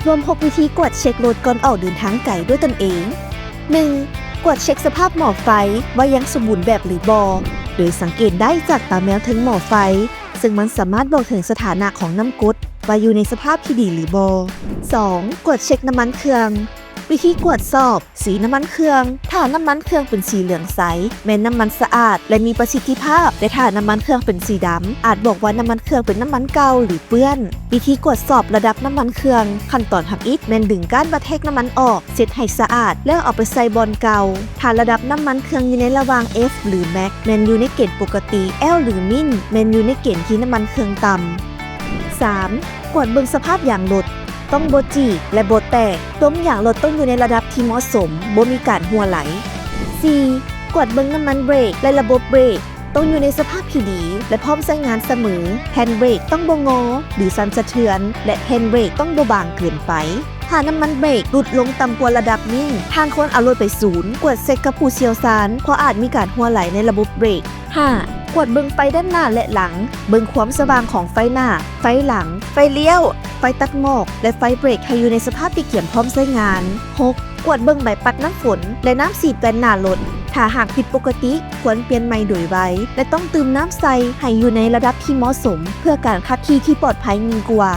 ລວມຫົກວິທີກວດເຊັກລົດກ່ອນອອກເດີນທາງໄກດ້ວຍຕົນເອງ. ໜຶ່ງ. ກວດເຊັກສະພາບໝໍ້ໄຟວ່າຍັງສົມບູນແບບຫຼືບໍ່, ໂດຍສັງເກດໄດ້ຈາກຕາແມວເທິງໝໍ້ໄຟ, ເຊິ່ງມັນສາມາດບອກເຖິງສະຖານະຂອງນ້ຳກົດວ່າຢູ່ໃນສະພາບທີ່ດີຫຼືບໍ່. ສອງ. ກວດເຊັກນ້ຳມັນເຄື່ອງ. ວິທີກວດສອບ ສີນ້ຳມັນເຄື່ອງ. ຖ້ານ້ຳມັນເຄື່ອງເປັນສີເຫຼືອງໃສ, ແມ່ນນ້ຳມັນສະອາດ ແລະ ມີປະສິດທິພາບ, ແຕ່ຖ້ານ້ຳມັນເຄື່ອງເປັນສີດຳ, ອາດບອກວ່ານ້ຳມັນເຄື່ອງເປັນນ້ຳມັນເກົ່າ ຫຼື ເປື້ອນ. ວິທີກວດສອບລະດັບນ້ຳມັນເຄື່ອງ. ຂັ້ນຕອນທຳອິດແມ່ນດຶງກ້ານບາແທກນ້ຳມັນອອກ, ເຊັດໃຫ້ສະອາດ ແລ້ວເອົາໄປໃສ່ບ່ອນເກົ່າ. ຖ້າລະດັບນ້ຳມັນເຄື່ອງຢູ່ໃນລະຫວ່າງ F ຫຼື Max ແມ່ນຢູ່ໃນເກນປົກກະຕິ, L ຫຼື Min ແມ່ນຢູ່ໃນເກນທີ່ນ້ຳມັນເຄື່ອງຕ່ຳ. ສາມ. ກວດເບິ່ງສະພາບຢາງລົດ. ຕ້ອງບໍ່ຈີກ ແລະ ບໍ່ແຕກ. ຕົມຢາງລົດຕ້ອງຢູ່ໃນລະດັບທີ່ເໝາະສົມ, ບໍ່ມີການຮົ່ວໄຫຼ. ສີ່. ກວດເບິ່ງນ້ຳມັນເບຣກ ແລະ ລະບົບເບຣກ ຕ້ອງຢູ່ໃນສະພາບທີ່ດີ ແລະ ພ້ອມໃຊ້ງານສະເໝີ. ແຮນເບຣກຕ້ອງບໍ່ງໍ ຫຼື ສັ່ນສະເທືອນ ແລະ ແຮນເບຣກຕ້ອງບໍ່ບາງເກີນໄປ. ຖ້ານ້ຳມັນເບຣກຫຼຸດລົງຕ່ຳກວ່າລະດັບ Min, ທ່ານຄວນເອົາລົດໄປສູນກວດເຊັກກັບຜູ້ຊ່ຽວຊານ, ເພາະອາດມີການຮົ່ວໄຫຼໃນລະບົບເບຣກ. ຫ້າ. ກວດເບິ່ງໄຟດ້ານໜ້າ ແລະ ຫຼັງ. ເບິ່ງຄວາມສະຫວ່າງຂອງໄຟໜ້າ, ໄຟຫຼັງ, ໄຟລ້ຽວ, ໄຟຕັດໝອກ ແລະ ໄຟເບຣກໃຫ້ຢູ່ໃນສະພາບທີ່ກຽມພ້ອມໃຊ້ງານ. ຫົກ. ກວດເບິ່ງໃບປັດນ້ຳຝົນ ແລະ ນ້ຳສີແປ້ນໜ້າລົດ. ຖ້າຫາກຜິດປົກກະຕິ, ຄວນປ່ຽນໃໝ່ໂດຍໄວ ແລະ ຕ້ອງຕື່ມນ້ຳໃສ່ໃຫ້ຢູ່ໃນລະດັບທີ່ເໝາະສົມ ເພື່ອການຂັບຂີ່ທີ່ປອດໄພຍິ່ງກວ່າ.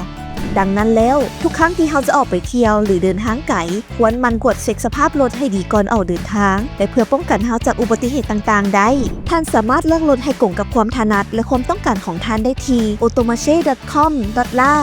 ດັ່ງນັ້ນແລ້ວ, ທຸກຄັ້ງທີ່ເຮົາຈະອອກໄປທ່ຽວ ຫຼື ເດີນທາງໄກ, ຄວນໝັ່ນກວດເຊັກສະພາບລົດໃຫ້ດີກ່ອນອອກເດີນທາງ ແລະ ເພື່ອປ້ອງກັນເຮົາຈາກອຸບັດຕິເຫດຕ່າງໆໄດ້. ທ່ານສາມາດເລືອກລົດໃຫ້ກົງກັບຄວາມຖະໜັດ ແລະ ຄວາມຕ້ອງການຂອງທ່ານໄດ້ທີ່ automarche.com.la.